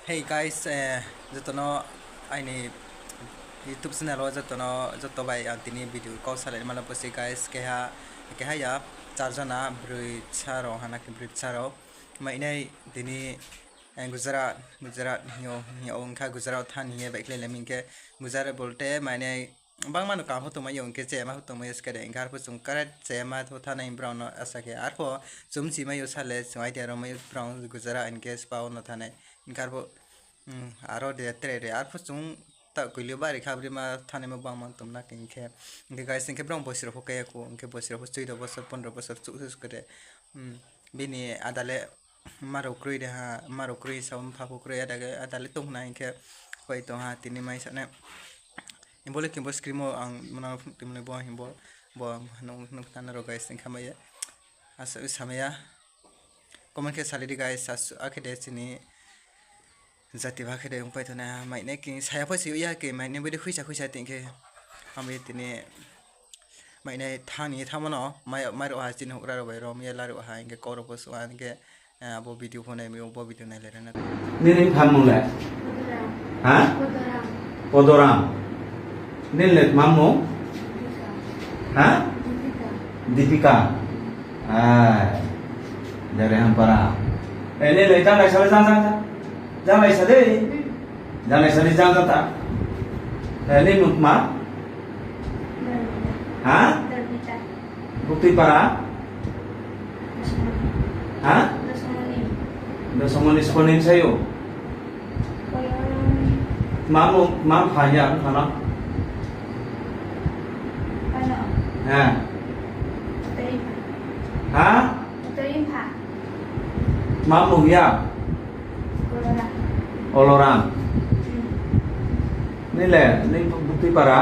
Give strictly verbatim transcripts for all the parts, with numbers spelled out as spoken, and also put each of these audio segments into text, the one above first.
Hey guys, joto no aini YouTube channel wo joto no, joto bai ang tini video kau salai ma no bo se guys, keha, keha ya char jona broi bsa rao, hana khe broi bsa rao mainai tini Gujarat, Gujarat hing yo, hing yo ong kha Gujarat thanng hing ye baihkhlai le mi hing khe Gujarat bolte mainai bangma no kaham pho tongmai yo, hing khe chayama pho tongmai yo, skade hing khe arphuh chung karet chayama pho thanai brao no asa khe arphuh chumchi mai yo sa le chung idea ro mai yo brao Gujarat hing khe spa wo no thanai hing khe arphuh aro de tre de arphuh chung ta koili yo bari kha brima thanaimo bangma tongna khe hing khe, hing khe guys, hing khe brao bosi rao pho kaya kho, hing khe bosi rao pho চৌদ্দ বছর, পনেরো বছর chuh se skade. Bini ada le ma rao kroi de ha, ma rao kroi sa mpha pho kroi, ada le tong na hing khe koi tong ha tini mai sa nai. Himbo le khe bo screen wo ang mano phnuh tongmo le bo himbo, bo nung, nung tana rao guys, hing khe mai ye asa samai ya. Comment khe salai di guys, akhe de chini jati ba khe de ongpai thanai ha, mainai khe saya pho se ya khe mainai bai de khuisa khuisa tong khe. Ang bai tini mainai thanng ni thanngmo no mai, mai rao ha chini houhgra rao bai rom ye la rao ha, hing khe kau rao pho sua, hing khe abo video pho nai mi, bo video nailai ra na. Nini pha mung le? Ha? Podoram. Nini le tma mung? Ha? Dipika. Ai, Jare Hampara. Nini le jang lai sa le jang jang ta? Jang lai sa de. Jang lai sa de jang jang ta? Nini mung tma? Ha? Buktui para? Ha? Dosomoni Sponim sayo. Tma mung, tma mpha ya mpha no? Ha? Tma mung ya? Oloram. Nini le, nini buktui para?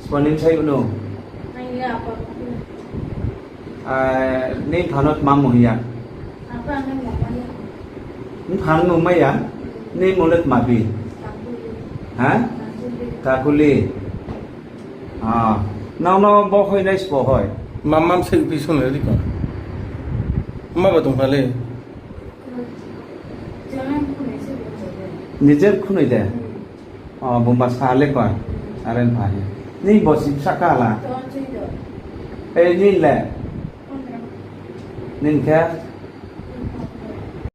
Sponim sayo no? Nini mpha no tma mung ya? Mpha no mung mai ya? Nini mung le tma phi? Ha? Kakuli. Nang no bo hoih nai sbo hoih? Mam mam se pi sung le ri ko. Ma ba tong pha le. Nijer khunoi de? Bungba sa le koi. Are mpha hi. Nini bosi bsa kala? Nini le? Nini khe?